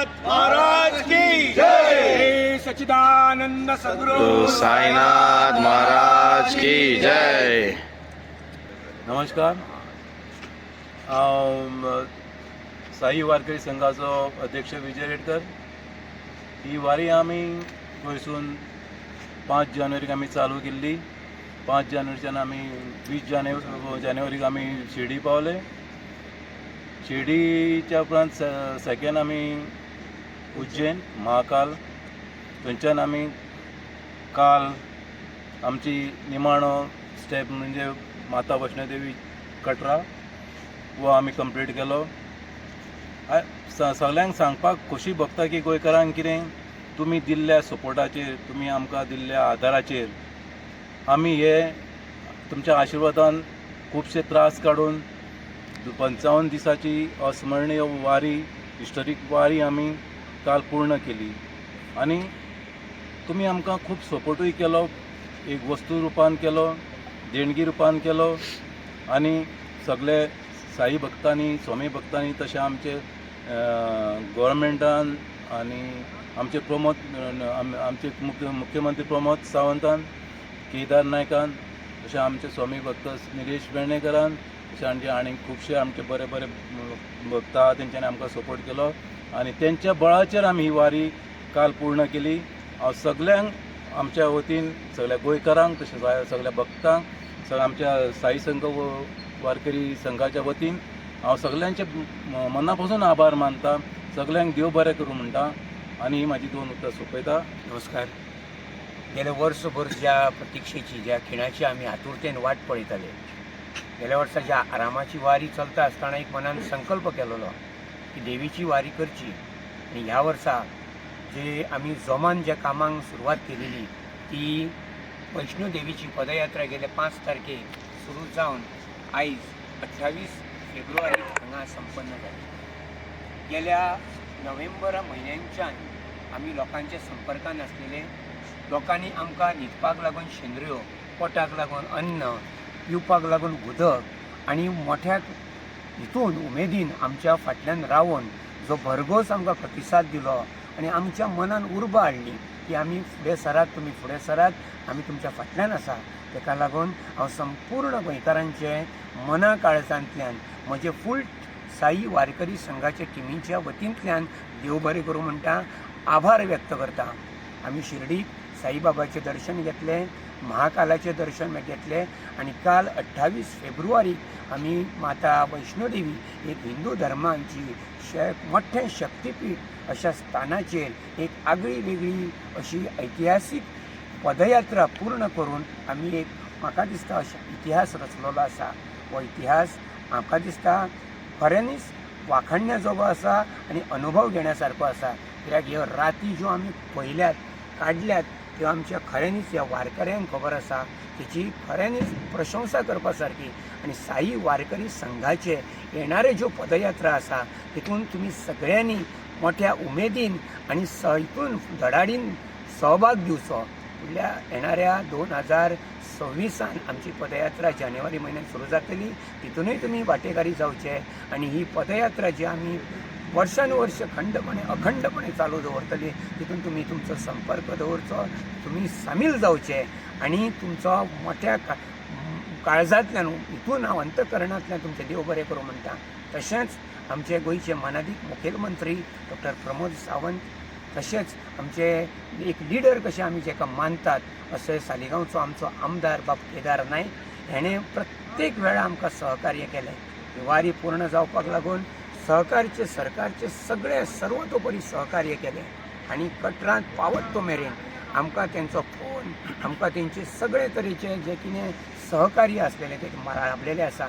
साईनाथ महाराज की जय. सच्चिदानंद सद्गुरु साईनाथ महाराज की जय. नमस्कार. हांव साई वारकरी संघाचो अध्यक्ष विजय रेडकर. ही वारी आमी गोंयसून 5 जानेवारीक आमी चालू केल्ली. 5 जानेवारीच्यान आमी 20 जानेवारीक आमी शिर्डी पावले. शिर्डीच्या उपरांत सेकेंड आमी उज्जैन महाकाल, थंयच्यान आमी काल आमची निमाणो स्टेप म्हणजे माता वैष्णोदेवी कटरा हो आमी कंप्लीट केलो. सगल्यांक सांगपाक खोशी भोगता की गोंयकारांक कितें तुमी दिल्ल्या सपोर्टाचेर, तुमी आमकां दिल्ल्या आदाराचेर आमी हे तुमच्या आशिर्वादान खुबशे त्रास काडून 55 दिसाची अस्मरणीय वारी, हिस्टोरीक वारी आमी काल पूर्ण केली. आनी तुमी आमकां खूब सपोर्टूय केलो, एक वस्तू रुपान केलो, देणगी रुपान केलो. आनी सगळे साई भक्तांनी, स्वामी भक्तांनी, तशें आमचे गोवोरमेंटान आनी आमचे प्रमोद, आमचे मुख्यमंत्री प्रमोद सावंतान, केदार नायकान, तशें आमचे स्वामी भक्त निलेश वेर्णेकरान, तशें आमचे आनी खुबशे आमचे बरे बरे भक्त आहा, तेंच्यांनी आमकां सपोर्ट केलो आनी तेंच्या बळाचेर आमी ही वारी काल पूर्ण केली. हांव सगल्यांक आमच्या वतीन, सगल्या गोंयकारांक, तशेंच सगल्या भक्तांक, सगळ्या आमच्या साई संघ वारकरी संघाच्या वतीन हांव सगल्यांचे मना पासून आभार मानता. सगल्यांक देव बरें करूं म्हणटा आनी ही म्हाजी दोन उतरां सोंपयता. नमस्कार. गेले वर्सभर ज्या प्रतिक्षेची, ज्या खिणाची आमी आतुरतेन वाट पळयताले, गेल्या वर्सा ज्या आरामाची वारी चलता आसतना एक मनान संकल्प केलेलो की देवीची वारी करची आनी ह्या वर्सा जे आमी जोमान ज्या कामांक सुरवात केलेली ती वैष्णो देवीची पदयात्रा गेल्या 5 तारखेक सुरू जावन आयज 28 फेब्रुवारीक हांगा संपन्न जाली. गेल्या नोव्हेंबर म्हयन्याच्यान आमी लोकांच्या संपर्कान आसलेले. लोकांनी आमकां न्हिदपाक लागून शेंदऱ्यो, पोटाक लागून अन्न, पिवपाक लागून उदक आनी मोठ्या हितून उमेदीन आमच्या फाटल्यान रावन जो भरघोस आमकां प्रतिसाद दिलो आनी आमच्या मनान उर्बा हाडली की आमी फुडें सरात, तुमी फुडें सरात, आमी तुमच्या फाटल्यान आसा. ताका लागून हांव संपूर्ण गोंयकारांचे मना काळजांतल्यान म्हजे फूल साई वारकरी संघाच्या टिमीच्या वतींतल्यान देव बरें करूं म्हणटा, आभार व्यक्त करता. आमी शिर्डीक साईबाबाचें दर्शन घेतलें, महाकालाचें दर्शन घेतलें आनी काल 28 फेब्रुवारीक आमी माता वैष्णोदेवी, एक हिंदू धर्मांची मोठें शक्तीपीठ अशा स्थानाचेर एक आगळी वेगळी अशी ऐतिहासीक पदयात्रा पूर्ण करून आमी एक म्हाका दिसता अशें इतिहास रचलेलो आसा. हो इतिहास म्हाका दिसता खऱ्यांनीच वाखाणण्या जोगो आसा आनी अनुभव घेण्या सारको आसा, कित्याक ह्यो राती ज्यो आमी पळयल्यात, काडल्यात, त्यो आमच्या खऱ्यांनीच ह्या वारकऱ्यांक खबर आसा. तेची खऱ्यांनीच प्रशंसा करपा सारकी. आनी साई वारकरी संघाचे येणारे ज्यो पदयात्रा आसा तितून तुमी सगळ्यांनी मोठ्या उमेदीन आनी हितून धडाडीन सहभाग दिवचो. फुडल्या येणाऱ्या 2026 आमची पदयात्रा जानेवारी म्हयन्यात सुरू जातली, तितूनय तुमी वांटेकारी जावचे आनी ही पदयात्रा जी आमी वर्सान वर्ष खंडपणे अखंडपणे चालू दवरतली, तितून तुमी तुमचो संपर्क दवरचो, तुमी सामील जावचे आनी तुमचो मोठ्या काळजांतल्यान हितून हांव अंतकरणांतल्यान तुमचें देव बरें करूं म्हणटा. तशेंच आमचे गोंयचे मानादीक मुखेलमंत्री डॉक्टर प्रमोद सावंत, तशेंच आमचे एक लिडर कशें आमी जेका मानतात अशें सालिगांवचो आमचो आमदार बाब केदार नायक, हेणें प्रत्येक वेळा आमकां सहकार्य केलें. ही वारी पूर्ण जावपाक लागून सहकारचे सरकारचे सगळे सर्वतोपरी सहकार्य केलें आनी कटरांत पावत तो मेरेन आमकां तेंचो फोन, आमकां तेंचे सगळे तरेचे जे कितें सहकार्य आसलेलें तें लाबलेलें आसा.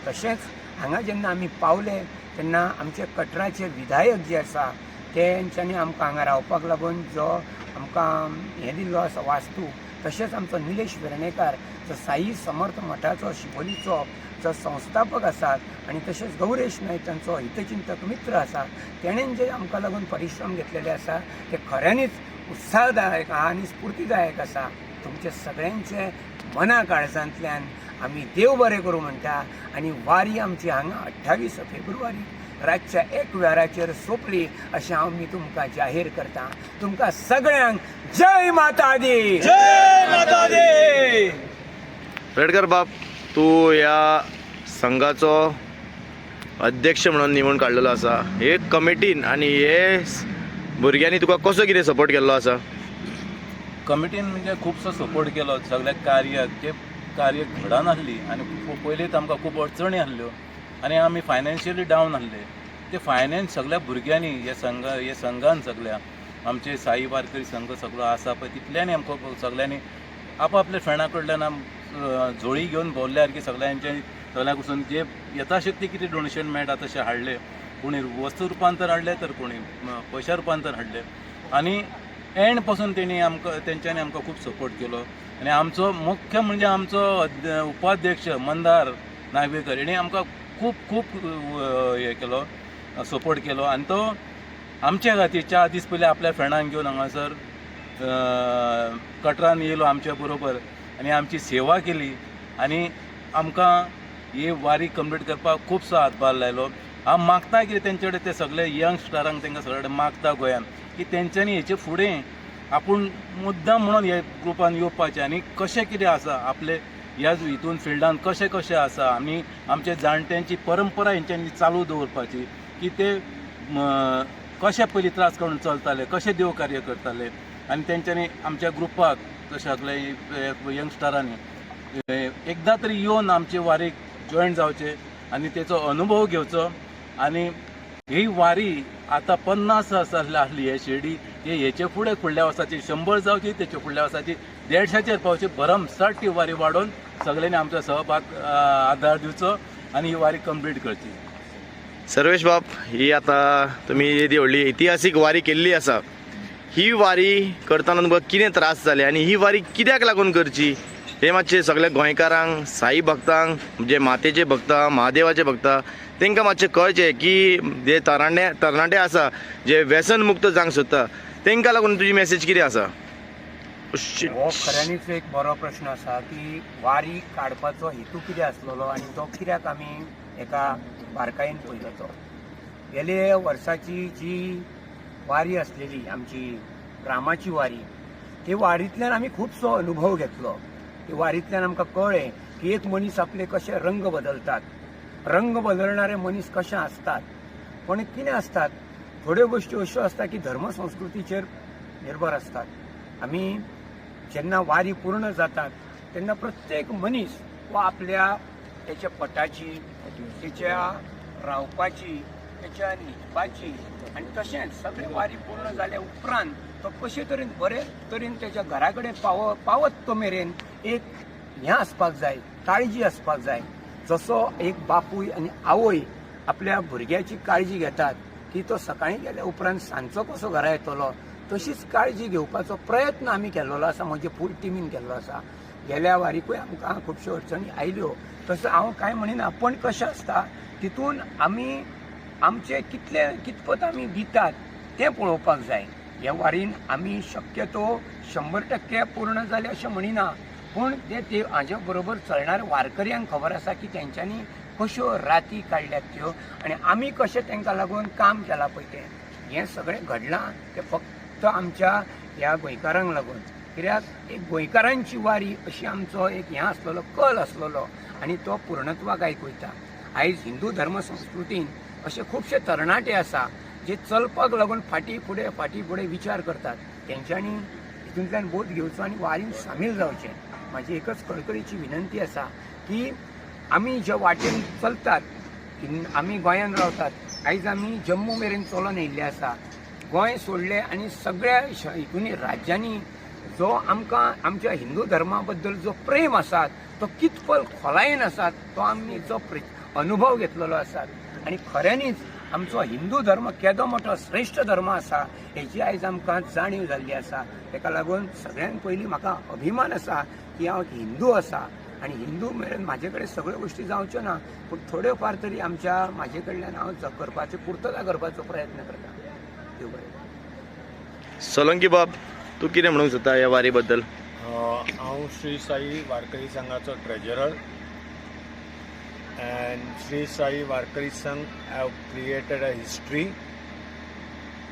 तशेंच हांगा जेन्ना आमी पावले तेन्ना आमचे कटराचे विधायक जे आसा तेंच्यांनी आमकां हांगा रावपाक लागून जो आमकां हें दिल्लो आसा वास्तू, तशेंच आमचो निलेश वेर्णेकार जो साई समर्थ मठाचो शिवोलीचो जो संस्थापक आसात आनी तशेंच गौरेश नायक तांचो हितचिंतक मित्र आसा, तेणेन जे आमकां लागून परिश्रम घेतलेले आसा ते खऱ्यांनीच उत्साहदायक आहा आनी स्फुर्तीदायक आसा. तुमचे सगळ्यांचे मना काळजांतल्यान आमी देव बरें करूं म्हणटा. आनी वारी आमची हांगा 28 फेब्रुवारी रातच्या 1 वराचेर सोंपली अशें हांव मी तुमकां जाहीर करता. तुमकां सगळ्यांक जय माता दी. जय माता दी. रेडकर बाब, तूं ह्या संघाचो अध्यक्ष म्हणून निवडून काडलेलो आसा. हे कमिटीन आनी हे भुरग्यांनी तुका कसो कितें सपोर्ट केल्लो आसा? कमिटीन म्हणजे खुबसो सपोर्ट केलो सगळ्या कार्याक, जे कार्य घडनासली आनी पयलींच आमकां खूब अडचणी आसल्यो आनी आमी फायनान्शियली डावन आसले. ते फायनान्स सगळ्या भुरग्यांनी हे संघ हे संघान सगळ्या आमचे साई वारकरी संघ सगळो आसा पळय तितल्यांनी आमकां सगळ्यांनी आपआपल्या फ्रेंडा कडल्यान झोळी घेवन भोंवल्यार की सगळ्यांचे सगळ्या कडसून जे यथाशक्ती कितें डोनेशन मेळटा तशें हाडलें. कोणी वस्तू रुपांतर हाडलें तर कोणी पयशा रुपांतर हाडलें आनी एंड पासून तेणी आमकां तेंच्यांनी आमकां खूब सपोर्ट केलो. आनी आमचो मुख्य म्हणजे आमचो उपाध्यक्ष मंदार नागवेकर हेणी आमकां खूब खूब हे केलो, सपोर्ट केलो. आनी तो आमच्या खातीर 4 दीस पयलीं आपल्या फ्रेंडांक घेवन हांगासर कटरान येयलो आमच्या बरोबर आनी आमची सेवा केली आनी आमकां ही वारी कंप्लीट करपाक खुबसो हातभार लायलो. हांव मागता कितें तेंचे कडेन, ते सगळे यंगस्टरांक तांकां सगळे कडेन मागता गोंयान की तेंच्यांनी हेचे फुडें आपूण मुद्दाम म्हणून हे ग्रुपान येवपाचें आनी कशें कितें आसा आपले ह्या हितून फिल्डान कशें कशें आसा आनी आमच्या जाणट्यांची परंपरा हेंच्यांनी चालू दवरपाची की ते कशे पयलीं त्रास करून चलताले, कशें देवकार्य करताले. आनी तेंच्यांनी आमच्या ग्रुपाक सगळे यंगस्टरांनी एकदां तरी येवन आमचे वारीक जॉयन जावचे आनी तेचो अनुभव घेवचो. आनी ही वारी आतां 50 आसली हे शिर्डी, ते हेचे फुडें फुडल्या वर्साची 100 जावची, तेचे फुडल्या वर्साची 150चेर पावची, भरमसाठ ती वारी वाडोवन सगळ्यांनी आमचो सहभाग आधार दिवचो आनी ही वारी कंप्लीट करची. सर्वेश बाब, ही आतां तुमी येदी व्हडली इतिहासीक वारी केल्ली आसा, ही वारी करतना तुमकां कितें त्रास जाले आनी ही वारी कित्याक लागून करची हे मातशें सगळ्या गोंयकारांक, साई भक्तांक, जे मातेचे भक्ता, महादेवाचे भक्ता, तांकां मातशें कळचें की जे तरणाटे आसा जे व्यसन मुक्त जावंक सोदता तांकां लागून तुजी मॅसेज कितें आसा? हो खऱ्यांनीच एक बरो प्रश्न आसा की वारी काडपाचो हेतू कितें आसलेलो आनी तो कित्याक आमी एका बारकायेन पळयलो. तो गेले वर्साची जी वारी आसलेली आमची रामाची वारी, ते वारींतल्यान आमी खुबसो अनुभव घेतलो. ते वारींतल्यान आमकां कळ्ळें की एक मनीस आपले कशे रंग बदलतात, रंग बदलणारे मनीस कशे आसतात. पण कितें आसतात, थोड्यो गोश्टी अश्यो आसता की धर्म संस्कृतीचेर निर्भर आसतात. आमी जेन्ना वारी पूर्ण जातात तेन्ना प्रत्येक मनीस हो आपल्या तेच्या पटाची, तेच्या रावपाची, तेच्या न्हिदपाची आनी तशेंच सगळे वारी पूर्ण जाल्या उपरांत तो कशे तरेन बरे तरेन तेच्या घरा कडेन पावत तो मेरेन एक हें आसपाक जाय, काळजी आसपाक जाय. जसो एक बापूय आनी आवय आपल्या भुरग्याची काळजी घेतात की तो सकाळीं गेल्या उपरांत सांजचो कसो घरा येतलो, तशीच काळजी घेवपाचो प्रयत्न आमी केल्लो आसा, म्हजे फूल टिमीन केल्लो आसा. गेल्या वारीकूय आमकां खुबश्यो अडचणी आयल्यो, तसो हांव कांय म्हणिना, पण कशें आसता तितून आमी आमचे कितले कितपत आमी दितात तें पळोवपाक जाय. ह्या वारीन आमी शक्यतो 100% पूर्ण जाले अशें म्हणिना, पूण ते हाजे बरोबर चलणारे वारकऱ्यांक खबर आसा की तेंच्यांनी कश्यो राती काडल्यात त्यो आनी आमी कशें तांकां लागून काम केलां पळय तें. हें सगळें घडलां तें फक्त आमच्या ह्या गोंयकारांक लागून, कित्याक एक गोंयकारांची वारी अशी आमचो एक हें आसलेलो, कल आसलेलो आनी तो पूर्णत्वाक आयक वयता. आयज हिंदू धर्म संस्कृतीन अशे खुबशे तरणाटे आसा जे चलपाक लागून फाटीं फुडें विचार करतात, तेंच्यांनी हितूंतल्यान बोध घेवचो आनी वारीन सामील जावचें. म्हाजी एकच कळकळीची विनंती आसा की आमी जे वाटेन चलतात, आमी गोंयान रावतात, आयज आमी जम्मू मेरेन चलोन येयल्ले आसा. गोंय सोडलें आनी सगळ्या हितून राज्यांनी जो आमकां आमच्या हिंदू धर्मा बद्दल जो प्रेम आसा तो कितपल खोलायेन आसा तो आमी जो अनुभव घेतलेलो आसा. आनी खऱ्यांनीच आमचो हिंदू धर्म केदो मोठो श्रेश्ठ धर्म आसा हेची आयज आमकां जाणीव जाल्ली आसा. तेका लागून सगळ्यान पयलीं म्हाका अभिमान आसा की हांव एक हिंदू आसा आनी हिंदू मेरेन म्हाजे कडेन सगळ्यो गोश्टी जावच्यो ना, पूण थोड्यो फार तरी आमच्या म्हाजे कडल्यान हांव करपाची पुर्तता करपाचो प्रयत्न करता. देव बरें. सोलंकी बाब, तूं कितें म्हणूंक सोदता ह्या वारी बद्दल? हांव श्री साई वारकरी संघाचो treasurer. And Sri Sai Varkari Sangh have created a history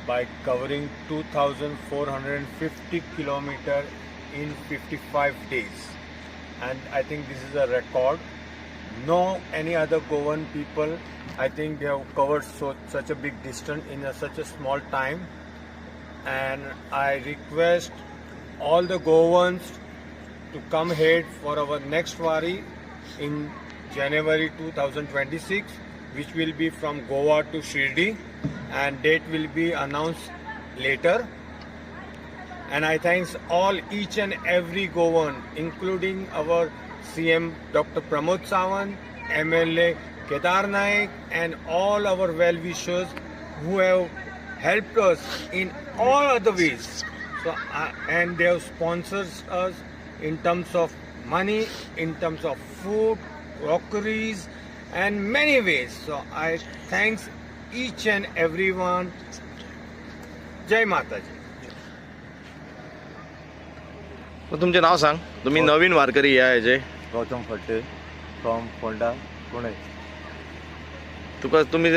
by covering 2,450 kilometer in 55 days. And I think this is a record. No any other Goan people, I think they have covered such a big distance in such a small time. And I request all the Goans to come ahead for our next Wari in January 2026, which will be from Goa to Shirdi, and date will be announced later. And I thanks all each and every Goan, including our CM Dr. Pramod Sawant, MLA Kedar Naik, and all our well-wishers who have helped us in all other ways. So, and they have sponsored us in terms of money, in terms of food, crockeries, and many ways. So I thanks each and everyone. Jai Mataji. तुमचें नांव सांग, तुमी नवीन वारकरी ह्या हेजे. Gautam Phadte from Ponda, Pune. तुका तुमी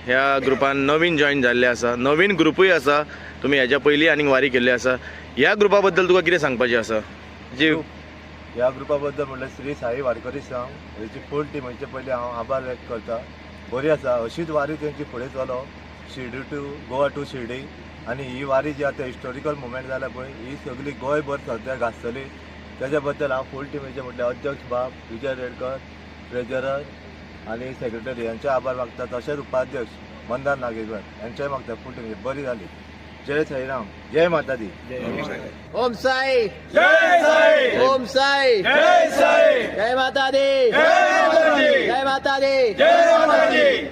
ह्या ग्रुपान नवीन जॉईन जाल्ले आसा, नवीन ग्रुपूय आसा, तुमी हेज्या पयलीं आनीक वारी केल्ली आसा. ह्या ग्रुपा बद्दल तुका कितें सांगपाचें आसा जी? ह्या ग्रुपा बद्दल म्हणल्यार श्री साई वारकरी संघ हेची फूल टीम हेचे पयलीं हांव आभार व्यक्त करता. बरी आसा अशीच वारी तेंची फुडें चलो, शिर्डी टू गोवा टू शिर्डी. आनी ही वारी जी आतां हिस्टोरिकल मुवमेंट जाल्या पळय, ही सगळी गोंयभर सद्या गाजतली. तेज्या बद्दल हांव फूल टिमीचे म्हटल्यार अध्यक्ष बाब विजय रेडकर, ट्रेजरर आनी सेक्रेटरी यांचे आभार मागता. तशेंच उपाध्यक्ष मंदार नागेकर यांचेय मागता. फूल टिमीचे बरी जाली. जय साईराम, जय माता दी. ओम साई. जय साई. ओम साई. जय साई. जय माता दी. जय माता दी. जय माता दी. जय माता दी.